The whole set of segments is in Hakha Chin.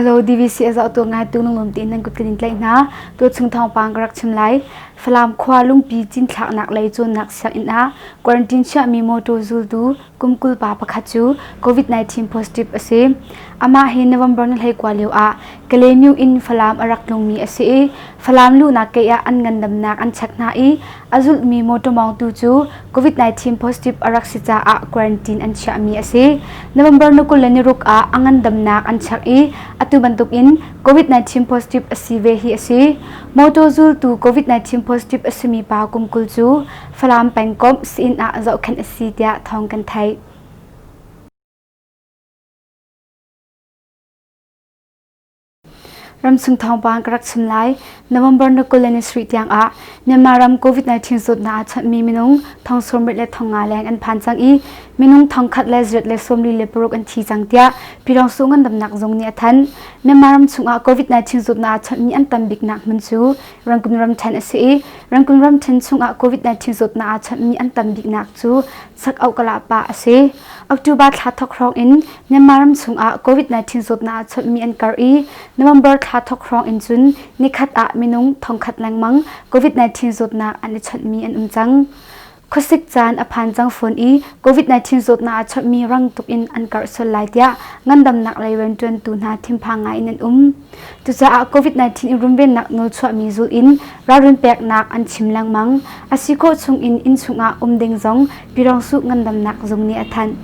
Hello DVC a zohtu ngaitu lunglawm tein nan kut kan in tlaih hna. Tuchung thawngpang ka rak chim lai. Falam khua lungpi cinthlaknak lei cawnnak sianginn ah quarantine chiahmi motor zultu kum 20 pa pakhat cu COVID-19 positive a si. Amah hi November ni 19 lio ah Kalaymyo in Falam a rak tlungmi a si i Falam luhnak gate ah an ngandamnak an check hna i a zulhmi motor mawngtu cu COVID-19 positive a rak si caah quarantine an chiahmi a si. November ni 26 ah a ngandamnak an check i atu bantukin COVID-19 positive a si ve hi a si. Motor zultu COVID-19 positive a simi pa kum 20 cu Falam pengkomh sii-inn ah zohkhenh a si tiah thawng kan theih. Ramchung thawngpang ka rak chim lai. November ni 27 tiang ah Myanmar ram COVID-19 zawtnak aa chawnhmi minung thong sawmriat le thong nga leng an phan cang i minung thong khat le ziriat le 46 an thi cang tiah Pyidawngsu ngandamnak zung nih a thanh. Myanmar ram chungah COVID-19 zawtnak aa chawnhmi an tam biknak hmun cu Rangoon ramṭhen a si i Rangoon ramṭhen chungah COVID-19 zawtnak aa chawnhmi an tam biknak cu Chak Auhkalahpa a si. October thla thawk hrawng in Myanmar ram chungah COVID-19 zawtnak aa chawnhmi an karh i November thla thawk hrawng in cun nikhat ah minung thongkhat lengmang COVID-19 zawtnak an i chawnhmi an um cang. Khuasik caan a phan cang fawn i COVID-19 zawtnak aa chawnhmi rang tuk in an karh sual lai tiah ngandamnak lei rianṭuantu hna thinphang ngai in an um. Cucaah COVID-19 in runvennak nawl chuahmi zulh in ralrin peknak an chim lengmang. A si khawh chung in innchung ah um ding zong Pyidawngsuh ngandamnak zung nih a thanh.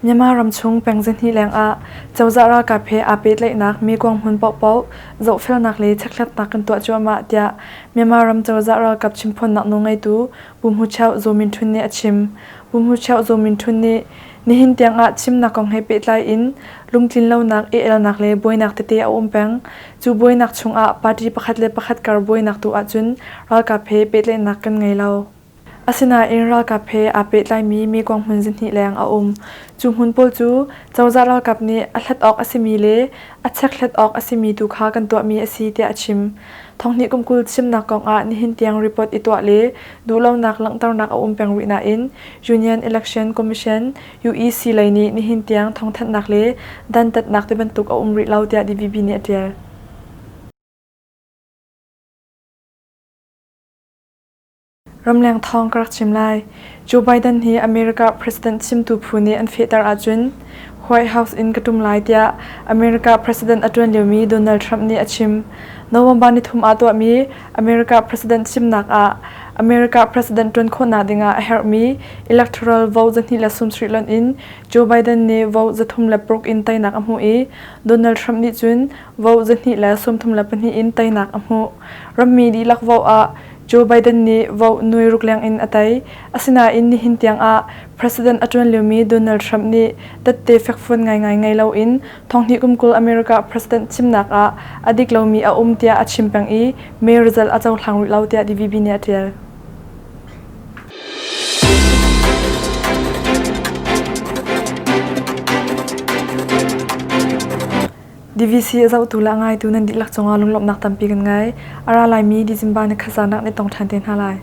Myanmar ramchung peng zahnih lengah cozah ralkap he aa pehtlaihnak mekuang hmun paohpaoh zohfelnak le chekhlatnak kan tuah cuahmah tiah Myanmar ram cozah ralkap chimphawnnak nawlngeitu Pu Hmu Cheu Zaw Min Htun nih a chim. Pu Hmu Cheu Zaw Min Htun nih nihin tiangah chimnak kong he pehtlai in lungtlinlonak, i elnak le buainak tete a um peng. Cu buainak chungah party pakhat le pakhat kar buainak tu ahcun ralkap he pehtlaihnak kan ngei lo. Asinain ralkap he aa pehtlaimi mekuang hmun zihnih leng a um. Cu hmun pawl cu cozah ralkap nih a hlat awk a simi le a chekhlat awk a simi tu kha kan tuahmi a si tiah a chim. Thonghnih kum 20 chimnak kong ah nihin tiang report i tuah le duhlonak langhternak a um peng rih nain Union Election Commission UEC lei nih nihin tiang thawngthanhnak le dantatnak tibantuk a um rih lo tiah DVB nih a ṭial. Ramleng thawng ka rak chim lai. Joe Biden hi America President chimtu phu nih an fehter ahcun White House in ka ṭum lai tiah America President a ṭuan liomi Donald Trump nih a chim. November nithum ah tuahmi America President chimnak ah America President ṭuan khawhnak dingah a herhmi electoral vote 270 lonh in Joe Biden nih vote 306 in teinak a hmuh i Donald Trump nih cun vote 234 in teinak a hmuh. Rammi dihlak vote ah Joe Biden nih vote nuai ruk leng in a tei. Asinain nihin tiang ah President a ṭuan liomi Donald Trump nih tette fekfuan ngaingai ngei loin thonghnih kum 20 America President thimnak ah a dik lomi a um tiah a chim peng i mee result a cohlang rih lo tiah DVB nih a ṭial. DVC a zohtu le a ngaitu nan dihlak cungah lunglawmhnak tampi kan ngei. A ra laimi December ni khat zan ah nan i tong ṭhan te hna lai.